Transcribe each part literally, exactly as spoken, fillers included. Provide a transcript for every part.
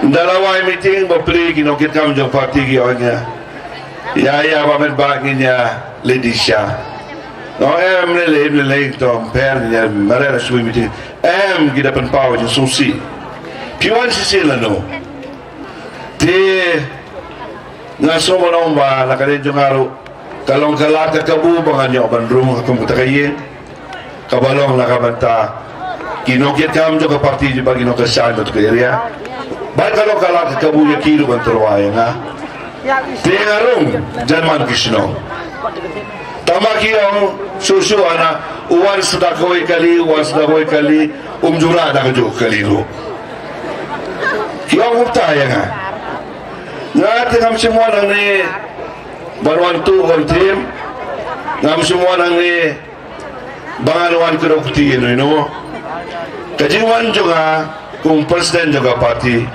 Nda la wai meeting ba pli ki nongkitkam jong party ki ong ïa, ïa, ïa ba met ba ngin ïa leit sha. Nga ong em, lei lei, em lei lei, to pher ngin ïa mareh la shu meeting. Em, ki da pynpaw jingsngewsih. Phi wan shisien lano? Te nga sngew ban ong ba na ka liang jong nga ruh ka long ka lad ka kabu ba ngan ïoh ban rung ha kum kata ka ïing kaba long na ka bynta ki nongkitkam jong ka party bad ki nongkyrshan jong ka area. Bad ka long ka lad ka kabu ïa ki ruh ban tyrwa ïa nga. Te nga rung jan man ki shnong. Tangba ki ong shuh shuh, ana, u wan sdang kawei kali, u wan sdang kawei kali, um ju rah da kajuh kali ruh. Ki ong kumta ïa nga. Nga te ngam shym wan hangne ban wan tuh ban tim. Ngam shym wan hangne ba ngan wan kdew kti ïano ïano. Ka jingwan jong nga kum president jong ka party,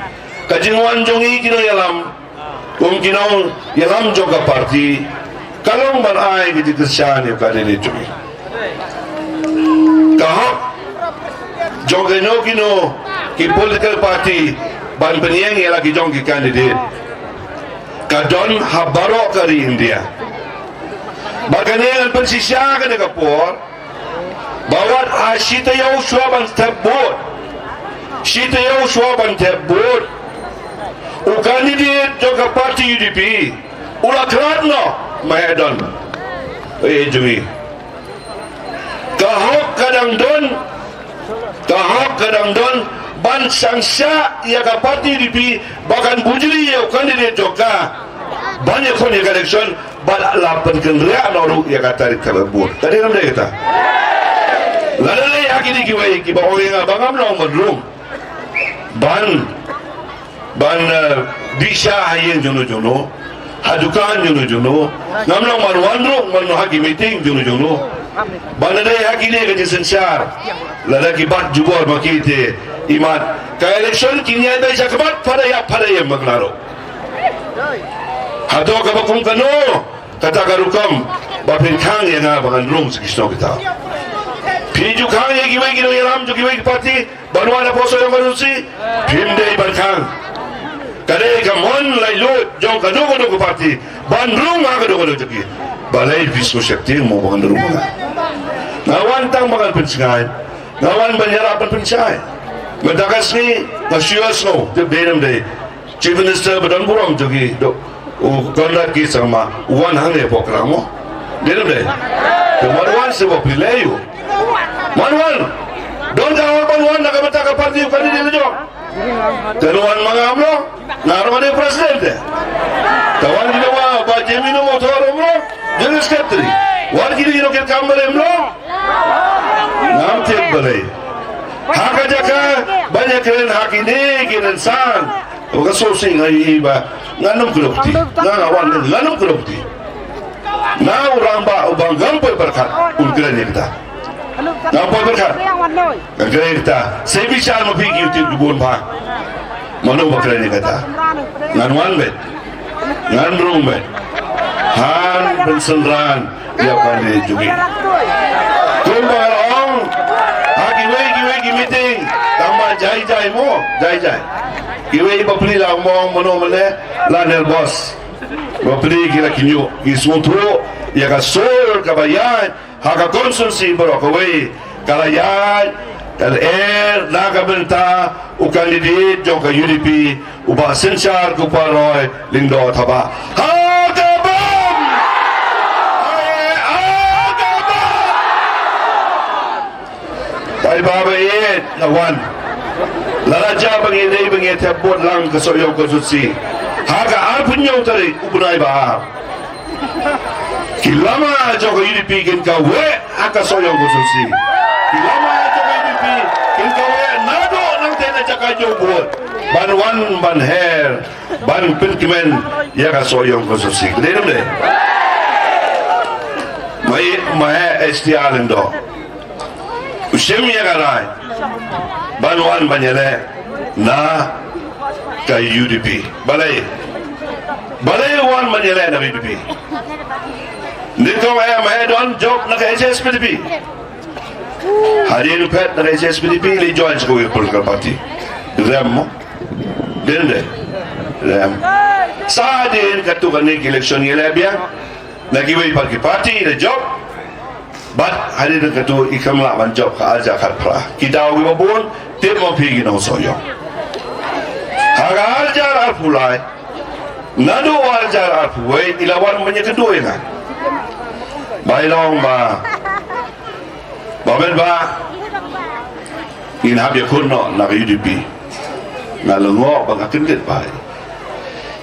ka jingwan jong ngi ki nongïalam kum ki nongïalam jong ka party, ka long ban ai ka jingkyrshan ïa ka candidate jong ngi. Ka hok jong kino kino ki political party ban pynïeng ïa la ki jong ki candidate ka don ha baroh ka ri India. Bad kane ngan pynshisha kane ka por ba wat ha shi taïew shuwa ban thep vote, shi taïew shuwa ban thep vote, u candidate jong ka party U D P u la khlad noh, ma heh don. Ei jong ngi, ka hok ka dang don, ka hok ka dang don ban shang shah ïa ka party U D P ba kan bujli ïa u candidate jong ka ban ïakhun ïa ka election bad la pynkynriah noh ruh ïa ka tarik thep vote. Ka dei ne ym dei kata? Lada dei ha kine kiwei kiba ong ïa nga ba ngam long ban rung ban, ban, eh, bishar ha ïing jongno jongno, ha dukan jongno jongno, ngam long ban wan ruh ban ha ki meeting jongno jongno. Ba lada dei ha kine ka jingsynshar, lada ki bat jubor ma ki te, imat ka election kin ïaid beit sha khmat, phada ïap phada ïem ma kynnoh ruh. Hato kaba kum kano kata ka rukom ba phin khang ïa nga ba ngan rung sha ki shnong kita? Phi ju khang ïa kiwei ki nongïalam jong kiwei ki party ban wan hapoh Sohiong constituency? Phim dei ban khang. Ka dei ka mon laitluid jong kano kano ka party ban rung ha kano kano jong ki. Balei phi sngewsih te mo ba ngan rung? Nga wan tang ba ngan pynshngaiñ, nga wan ban ïarap ban pynshai. Mynta ka sngi nga shu ïohsngew, te dei ne ym dei, Chief Minister ba don burom jong ki, Doh, u Conrad K Sangma, u wan hangne hapoh Klang mo. Dei ne ym dei? Te man wan seh ba phi leh ïa u. Man wan. Don ka hok ban wan na ka bynta ka party u candidate la jong. Te wan ma nga mo. Nga ruh nga dei president te. Te wan kine ba, ba Jemino Mothor mo, general secretary. Wan kine kine ki kam ba dei mo. Ngam tip balei. Ha ka jaka ban ïakren ha kine ki rynsan, ka sngewsih nga ïohi ba ngan ym kdew kti. Nga, nga wan ngan ym kdew kti. Nga u rangbah uba ngam poi pyrkhat un kren ïa kata. Ngam poi pyrkhat. Nga kren ïa kata. Sa bishar ma phi ki YouTube ki bun bha. Mano ba kren ïa kata? Ngan wan beit. Ngan rung beit. Han pynsynran ïa ka ri jong ngi. Kumba nga la ong ha kiwei kiwei ki meeting, tang ba jai jai mo, jai jai. Kiwei ba pli la ong mano mane la nervous. Ba pli ki la kynjoh, ki sngewthuh ïa ka sur kaba ïaid ha ka constituency baroh kawei, ka la ïaid, ka la er na ka bynta u candidate jong ka U D P u Bah Synshar Kpa Roy Lyngdoh Thabah. Ha ka bam! Ha ka bam! Paidbah ba ïeit, la wan. La la jia ba ngi dei ba ngi thep vote lang ka Sohiong constituency ha ka arphew hynñiew tarik u bnai ba ar. Ki lama jong ka U D P kin kaweh ha ka Sohiong constituency. Ki lama jong ka U D P kin kaweh naduh nangta na jaka jong vote ban wan ban her ban pynkmen ïa ka Sohiong constituency. Ka dei ne ym dei? Mai, mai S T R Lyngdoh u shim ïa ka rai ban wan ban ïaleh na ka U D P. Balei? Balei u wan ban ïaleh na ka U D P? Nyngkong eh, ma eh don jop na ka H S P D P. Hadien u phet na ka H S P D P, leit join sha kawei ka political party. Rem mo. Dien de. Lem. Sa dien katto katne ki election ngi leh biang. Na kiwei pat ki party da jop. Bad hadien katto i khamla ban jop ka arhajar khatphra. Ki daw kiba bun, tip mo phi ki nongsohïong. Ha ka arhajar arphew lai. Naduh arhajar arphew wei, i la wan ban ïakynduh ïa nga. Ba i long ba Ba mynba ngin hap ïakhun noh na ka U D P. Nga lyngngoh ba nga kyndit bha.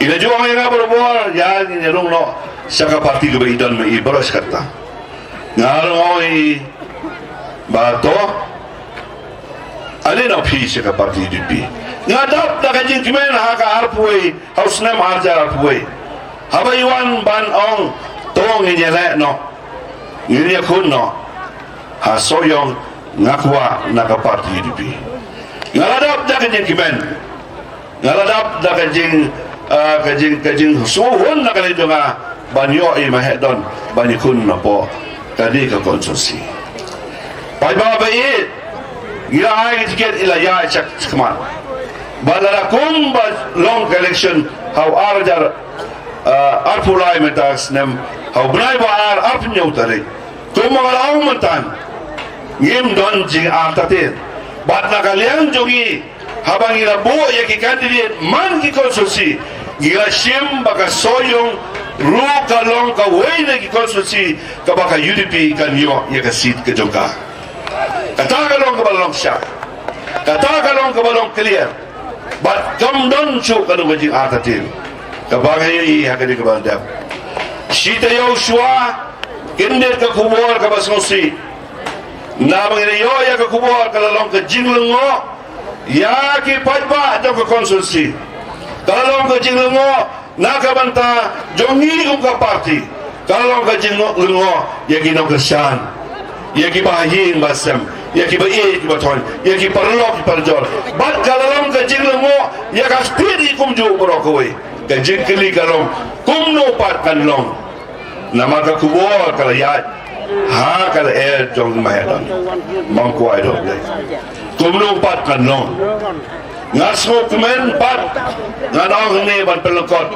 I la ju ong ïa nga barabor, ïa ngin ïarung noh sha ka party kaba i don ma i baroh shi katta. Nga lyngngoh ïa i ba to, ale noh phi sha ka party U D P. Nga dap da ka jingkmen ha ka arphew wei, ha u snem arhajar arphew wei. Haba i wan ban ong to ngin ïaleh noh, ngin ïakhun noh. Ha Sohiong nga kwah na ka party U D P. Nga la dap da ka jingkmen. Nga la dap da ka jing, ah, ka jing, ka jingsngewhun na ka liang jong nga ban ïoh i Maheh Don ban ïakhun napoh ka dei ka constituency. Paidbah ba ïeit, ngi la ai ka tiket i la ïaid sha khmat. Bad lada kumba long ka election ha u arhajar ah, arphew lai mynta snem, ha u bnai ba ar arphew hynñiew tarik. Kumba nga la ong mynta, ngim don jingartatien. Bad na ka liang jong ngi, haba ngi la buh ïa ki candidate man ki constituency, ngi la shim ba ka Sohiong ruh ka long kawei na ki constituency kaba ka U D P kan ïoh ïa ka seat ka jong ka. Kata ka long kaba long sha. Kata ka long kaba long clear. Bad kam don shuh kano ka jingartatien kaba nga ïohi ha kane kaba dep. Shi taïew shuwa, kyndit ka khubor kaba sngewsih. Naba ngi la ïoh ïa ka khubor ka la long ka jinglyngngoh ïa ki paidbah jong ka constituency. Ka la long ka jinglyngngoh na ka bynta jong ngi kum ka party. Ka la long ka jinglyngngoh ïa ki nongkyrshan, ïa kiba ha ïing ba sem, ïa kiba ïeit kiba thoiñ, ïa ki paralok ki parajor. Bad ka la long ka jinglyngngoh ïa ka state hi kumjuh baroh kawei. Ka jingkylli ka long, kumno pat kan long? Namar ka khubor ka la ïaid ha ka lyer jong i Maheh Don. Mangkwai dok dei. Kumno pat kan long? Nga sngewkmen pat, ngan ong hangne ban pynlyngkot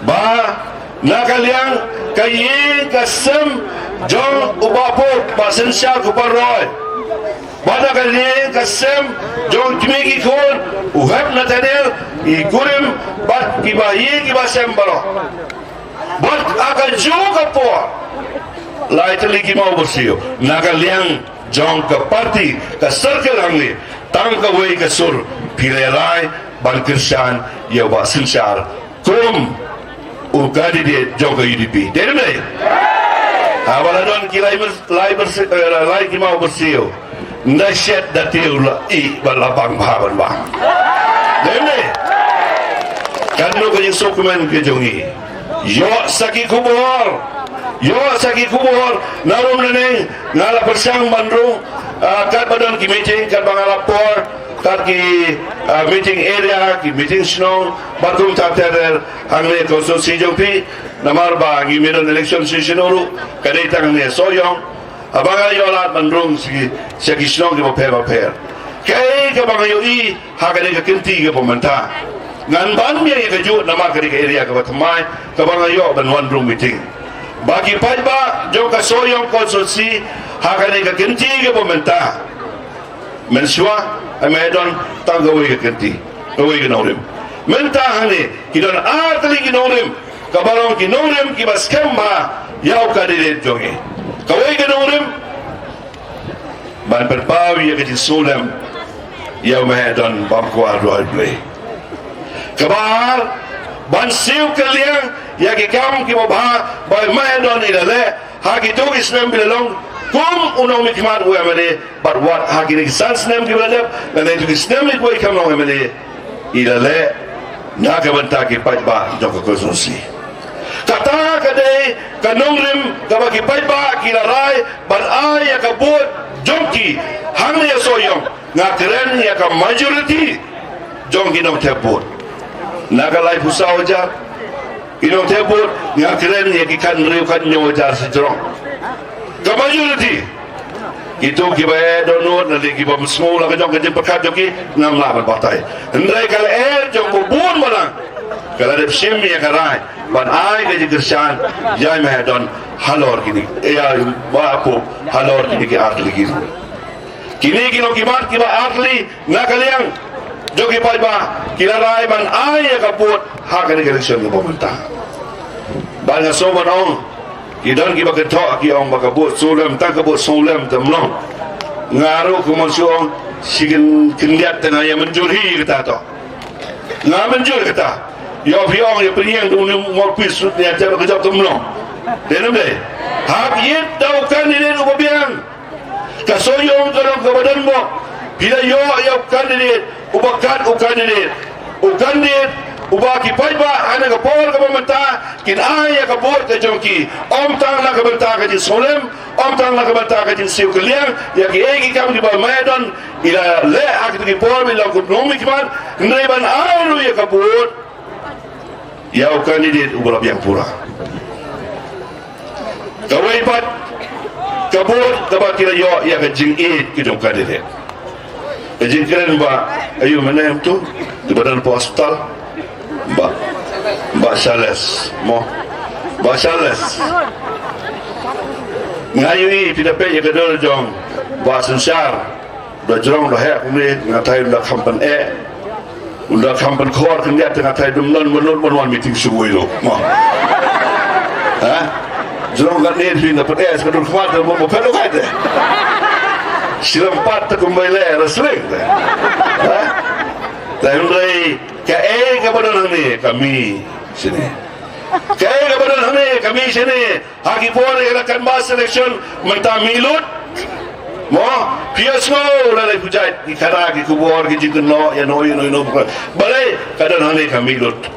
ba na ka liang ka ïing ka sem jong u Bah Pop, Bah Synshar Kupar Roy, bad na ka liang ka sem jong kmie ki khun, u Hep Nathaniel, i kurim bad kiba ïing kiba sem baroh. Bad ha kajuh ka por, lai tylli ki maw byrsiw na ka liang jong ka party, ka circle hangne, tang kawei ka sur phi la ïalai ban kyrshan ïa u Bah Synshar kum u candidate jong ka U D P. Dei ne em dei? Haba la don ki lai mys-, lai byrsi-, eh, lai ki maw byrsiw. Nda shet da tiew la i ba la bang bha ban bang. Dei ne em dei? Katno ka jingsngewkmen ka jong ngi. Ïoh sa ki khubor. Ïoh sa ki khubor na rum na neng, nga la pyrshang ban rung, ah, katba don ki meeting, katba nga la por, kat ki, ah, meeting area, ki meeting shnong, bad kumta ter ter hangne constituency jong phi, namar ba ngim don election station ruh, ka dei tang hangne Sohiong. Haba nga ïoh lad ban rung sha ki, sha ki shnong kiba pher ba pher. Kaei kaba nga ïohi ha kane ka kynti kaba mynta, ngan ban biang ïa kajuh namar kane ka area kaba thymmai kaba nga ïoh ban wan rung meeting. Ba ki paidbah jong ka Sohiong constituency ha kane ka kynti kaba mynta. Mynshuwa, i Maheh Don tang kawei ka kynti, kawei ka nongrim. Mynta hangne ki don ar tylli ki nongrim, kaba long ki nongrim kiba skhem bha ïa u candidate jong ngi. Kawei ka nongrim, ban pynpaw ïa ka jingsngewlem ïa u Maheh Don Bamkwar Roy Blei. Kaba ar, ban siew kylliang ïa ki kam kiba bha ba u Maheh Don i la leh ha kito ki snem ba la long kum u nongmihkhmat u M L A, bad wat ha kine ki san snem kiba la dep, lane kito ki snem kiba i kam long M L A, i la leh na ka bynta ki paidbah jong ka constituency. Kata ka dei ka nongrim kaba ki paidbah ki la rai ban ai ïa ka vote jong ki hangne ha Sohiong. Nga kren ïa ka majority jong ki nongthep vote. Na ka laiphew saw hajar ki nongthep vote, nga kren ïa ki khathynriew khathynñiew hajar shajrong. Ka majority. Kito kiba eh dohnud, lane kiba ym sngew la ka jong ka jingpyrkhat jong ki, ngam lah ban batai. Hynrei ka lyer jong u bun balang ka la dep shim ïa ka rai ban ai ka jingkyrshan ïa i Mahadon halor kine, ïa Bah Pope halor kine ki artylli ki. Kine ki long ki mat kiba artylli na ka liang jong ki paidbah, ki la rai ban ai ïa ka vote ha kane ka election kaba mynta. Bad nga sngew ban ong, ki don kiba kynthoh ki ong ba ka vote sngewlem, tang ka vote sngewlem te ym long. Nga ruh kumno shu ong, shi kyn-, khyndiat te nga ïa mynjur hi kata to. Nga mynjur kata. Ïoh phi ong ïa pynïeng da une u mawpis sut ïa te ba ka jop te ym long. Dei ne ym dei? Hap ïit da u candidate uba biang. Ka sohïong ka long kaba don bok. Phi la ïoh ïa u candidate uba kat u candidate, u candidate uba ki paidbah ha kane ka por kaba mynta kin ai ïa ka vote ka jong ki. Ym tang na ka bynta ka jingsngewlem, ym tang na ka bynta ka jingsiew kylliang ïa kiei ki kam kiba Mahadon i la leh ha kito ki por ba i long kum u nongmihkhmat, hynrei ban ai ruh ïa ka vote ïa u candidate uba la biang pura. Kawei pat ka vote kaba ki la ïoh ïa ka jingïeit ki jong u candidate. Ka jingkren ba, aïu mynne em tu, kiba don hapoh hospital. Bah, Bah Charles, mo. Bah Charles. Nga ïohi phi da peit ïa ka dur jong Bah Synshar. Da jrong da heh kumne, nga tharai da kham pyneh. Unda kham pynkhor khyndiat, nga tharai dum don ban lut ban wan meeting shuh ïa u. Mo. Ha? Jrong katne phi na pyneh sa ka dur khmat, mo, mo pynlong kai te. Shi lympat te kumba ïaleh wrestling te. Ha? Te hynrei kaei kaba don hangne ka mih shane. Kaei kaba don hangne ka mih shane. Ha ki por ïa la canvass election mynta mih lut. Mo, phi ïohsngew la lei pujait ki khana ki khubor ki jingkynnoh ïano ïano ïano. Balei ka don hangne ka mih lut.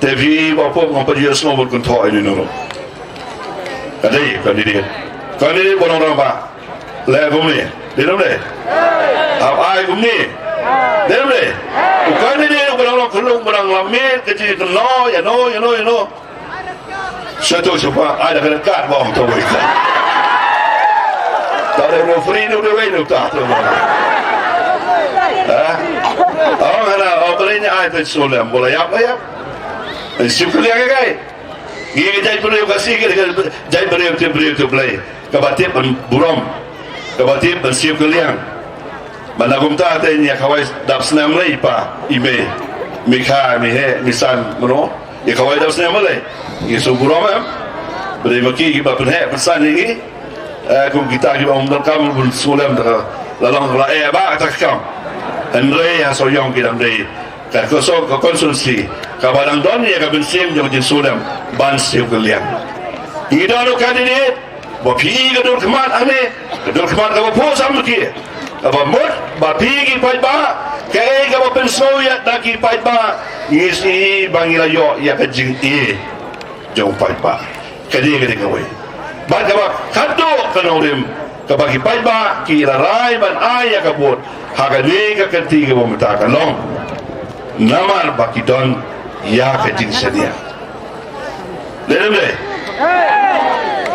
Te phi Bah Pope ngam pat ïohsngew ban kynthoh ïano ïano. Ka dei candidate, candidate ba nong rangbah. Leh kumne, dei ne ym dei? Hap ai kumne, dei ne ym dei? U candidate uba nong rangbah, uba nong rangbah mih ka jingkynnoh ïano ïano ïano. Sha to sha pa, ai da ka kat ba ong to wei. Ta da no free no de wei no ta to. Ha? Ong hana, ong Blei ni ai ta sngewlem, ba la ïap, la ïap. Ai shu kylliang kai. Ngi ka jaitbynriew Khasi, ka jaitbynriew, jaitbynriew te briew te Blei. Kaba tip ban burom. Kaba tip ban siew kylliang. Ba na kumta te ngi ïa kawei dap snem lei pa, i mei, mi kha, mi heh, mi san, mano. Ïa kawei dap snem lei. Ngi shu burom em. Ba dei ma ki kiba pynheh pynsan ïa ngi. Eh, kum kita kiba ym donkam ban sngewlem ta ka la long la eh ba ta ka kam. Hynrei ha Sohiong ki dang dei ka kosong ka constituency kaba dang don ïa ka mynsiem jong jingsngewlem ban siew kylliang. Ngi don u candidate ba phi ka dur khmat hangne, ka dur khmat kaba phuh samrkhie, kaba mut ba phi ki paidbah kaei kaba pynsngew ïa na ki paidbah, ngi sngew ba ngi la ïoh ïa ka jingïeit jong u paidbah. Ka dei, ka dei kawei. Bad kaba khatduh ka nongrim kaba ki paidbah ki la rai ban ai ïa ka vote ha kane ka kynti kaba mynta ka long namar ba ki don ïa ka jingshaniah. Dei ne ym dei?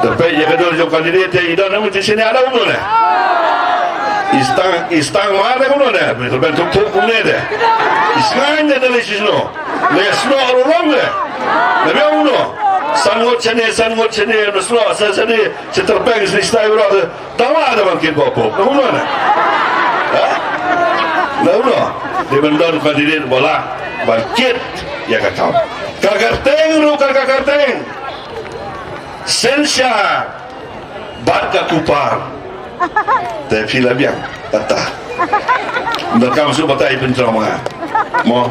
Da peit ïa ka dur jong u candidate te i don ïa ka jingshaniah da kumno ne? I stang, i stang mar da kumno ne? Mynta ban tuk tuk kumne de. I sngain de da lei shisno. Lei snoh ruh long de. Na biang kumno? San ngut shane, san ngut shane, na snoh, san shane, shi tyrpeng, shi stai ruh de. Tang la da ban kit Bah Pope. Na kumno ne? Ha? Na kumno? Dei ban don candidate ba lah ban kit ïa ka kam. Ka kyrteng ruh ka, ka kyrteng Synshar bad ka Kupar. Te phi la biang kata. Ynda kam shu batai pynjrong ma nga. Mo.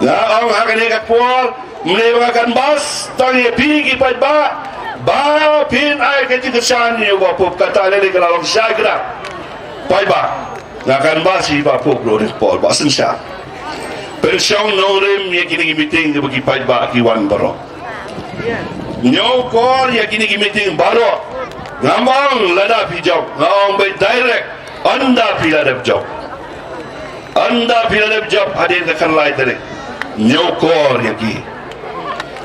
Nga ong ha kane ka por, mynne ba nga canvass tang ïa phi ki paidbah ba phin ai ka jingkyrshan ïa u Bah Pope, kata lei lei ka la long shai kdar. Paidbah. Nga canvass ïa i Bah Pope ruh ha kane ka por, Bah Synshar. Pynshong nongrim ïa kine ki meeting kiba ki paidbah ki wan baroh. Ñiewkor ïa kine ki meeting baroh. Ngam ong lada phi jop, nga ong beit direct, ynda phi la dep jop. Ynda phi la dep jop hadien ka khatlai tarik, ñiewkor ïa ki.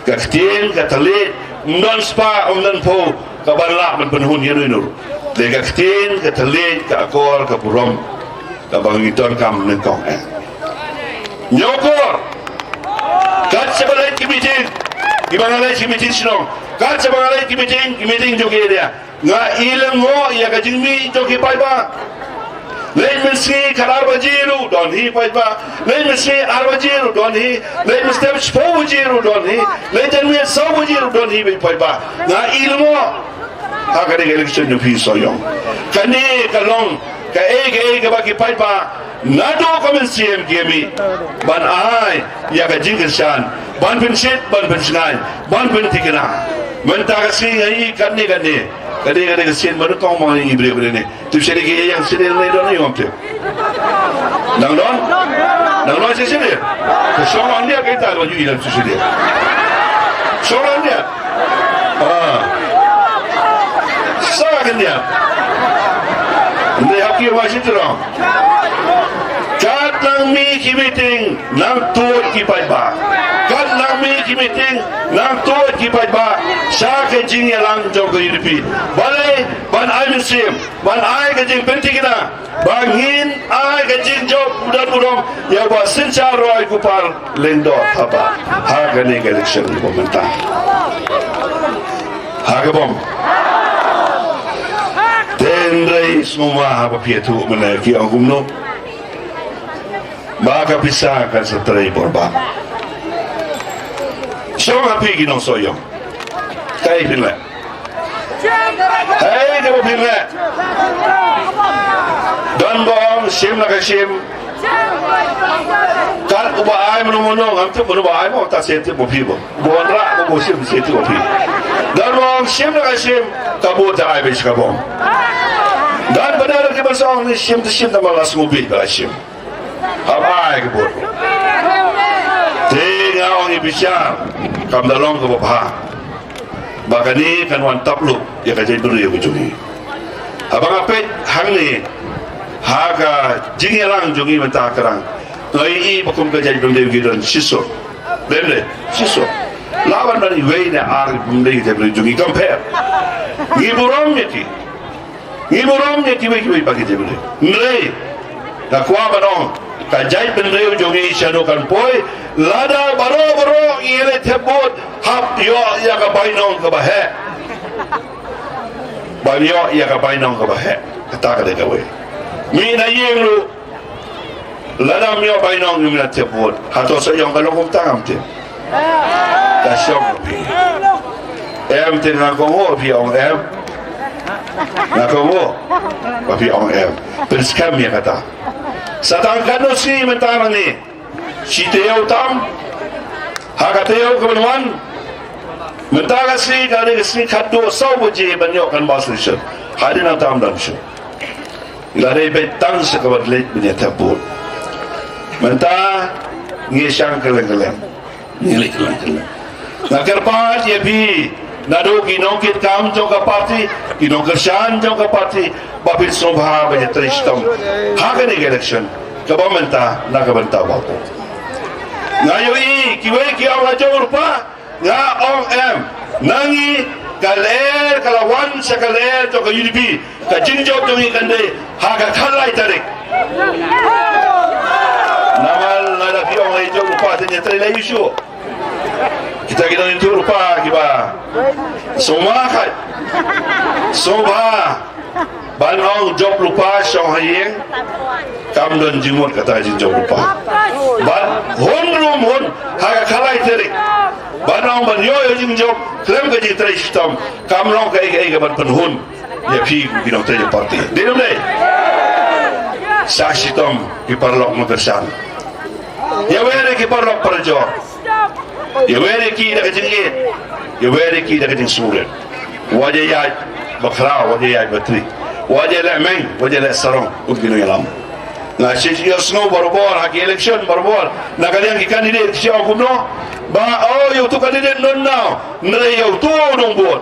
Ka ktien ka thylliej, ym don spah, ym don phew kaban lah ban pynhun ïa uno uno ruh. Te ka ktien, ka thylliej, ka akor, ka burom kaba ngi donkam nyngkong eh. Ñiewkor. Kat shaba leit ki meeting, kiba nga leit ki meeting shnong, kat shaba nga leit ki meeting, ki meeting jong ki area, nga i lyngngoh ïa ka jingmih jong ki paidbah. Leit mynsngi khatar baje ruh don hi paidbah. Leit mynsngi ar baje ruh don hi. Leit mynstep shiphew baje ruh don hi. Leit janmiet saw baje ruh don hi paidbah. Nga i lyngngoh ha kane ka election jong phi Sohiong. Kane ka long kaei kaei kaba ki paidbah naduh ka mynsiem ki mih ban ai ïa ka jingkyrshan, ban pynshit, ban pynshngaiñ, ban pynthikna. Mynta ka sngi nga i katne katne, katne katne ka sien ba nyngkong ma nga i briew katne. Tip shisha ki ïa ïeng shisha ne don ne ïoh tip. Nang don? Nang don shisha ne? Ka shong ong ne ka ita ba ïoh i lam shisha ne. Shong ong ne. Ah. Sa ka ne. Ndai hap ki ma shi jrong. Kat nang mih ki meeting nang tuid ki paidbah. Kat nang mih ki meeting nang tuid ki paidbah sha ka jingïalang jong ka U D P. Balei? Ban ai mynsiem, ban ai ka jingpynthikna ba ngin ai ka jingjop u don u dom ïa u Bah Synshar Roy Kupar Lyngdoh Thabah ha kane ka election kaba mynta. Ha ka bom. Te hynrei sngewma haba phi ïathuh mynne ki ong kumno ba ka pisa kan sa trei bor bang. Shong ha phi ki nong Sohiong. Kaei phin leh? Hei, kaba phin leh. Don ba ong shim la ka shim. Kat uba ai mano mano, ngam tip mano ba ai mo, ta shet tip mo phi mo. Uba wanrah mo, mo shim shet tip mo phi. Don ba ong shim la ka shim, ka bud ta ai beit sha ka bom. Don ba don kiba sa ong ni shim te shim, namar la sngewbha ba la shim. Hap ai ka bud. Te nga ong i bishar, kam da long kaba bha ba kane kan wan tap lup ïa ka jaitbynriew ka jong ngi. Haba nga peit hangne ha ka jingïalang jong ngi mynta ka rang, nga ïohi ba kum ka jaitbynriew ki don shisha. Dei ne shisha. La wan ban iwei ne ar bym dei ka jaitbynriew jong ngi, kam pher. Ngi burom ïa ki. Ngi burom ïa kiwei kiwei pat ki jaitbynriew. Hynrei nga kwah ban ong, ka jaitbynriew jong ngi shano kan poi lada baroh baroh ngi leit thep vote hap ïoh ïa ka bainong kaba heh. Ban ïoh ïa ka bainong kaba heh. Kata ka dei kawei. Mih na ïing ruh, lada ym ïoh bainong ngim lah thep vote. Hato Sohiong ka long kumta ngam tip? Ka shong phi. Em te nga kohnguh phi ong em. Nga kohnguh ba phi ong em. Pynskhem ïa kata. Sa tang katno sngi mynta nangne. Shi taïew tam. Ha ka taïew kaban wan. Mynta ka sngi ka dei ka sngi khatduh saw baje ban ïoh conversation. Hadien nangta ym dam shuh. Nga dei beit tang sha kaba leit ban ïa thep vote. Mynta ngi shang kylleng kylleng. Ngi leit kylleng kylleng. Nga kyrpad ïa phi naduh ki nongkitkam jong ka party, ki nongkyrshan jong ka party, ba phin sngewbha ban ïa trei shitom ha kane ka election kaba mynta na ka bynta ba u. Nga ïohi kiwei ki ong la jong u Lyngdoh. Nga ong em, na ngi ka lyer ka la wan sha ka lyer jong ka U D P, ka jingjop jong ngi kan dei ha ka khatlai tarik. Namar lada phi ong la jong u Lyngdoh te ngi trei la ïa u shuh. Kita ki nongïathuhlypa kiba sngewbha, sngewbha ban ong jop lypa shong ha ïing, kam don jingmut kata ka jingjop lypa. Ban hun ruh ym hun ha ka khatlai tarik. Ban ong ban ïoh ïa jingjop khlem ka jingtrei shitom, kam long kaei kaei ka ban pynhun ïa phi ki nongtrei party. Dei ne ym dei? Sa shitom ki paralok nongkyrshan. Ïa wer ïa ki paralok parajor. Ïa wer ïa ki da ka jingïeit. Ïa wer ïa ki da ka jingsngewrit. Wat ïa ïaid ba khraw, wat ïa ïaid ba trik. Wat ïa leh meng, wat ïa leh sarong, kum ki nongïalam. Nga shu ïohsngew barabor ha ki election barabor na ka liang ki candidate ki shu ong kumno ba, oh, ïa uto u candidate don daw, hynrei ïa uto u nongbud.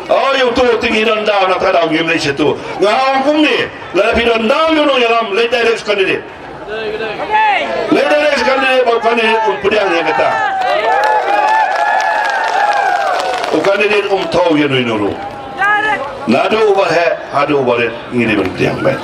Oh, ïa uto u teng i don daw, na kata daw ngim leit sha uto. Nga ong kumne, lada phi don daw ïa u nongïalam, leit direct sha u candidate. Leit direct sha u candidate, ba u candidate un pdiang ïa kata. U candidate um thaw ïa uno uno ruh. Naduh uba heh haduh uba rit ngi dei ban pdiang beit.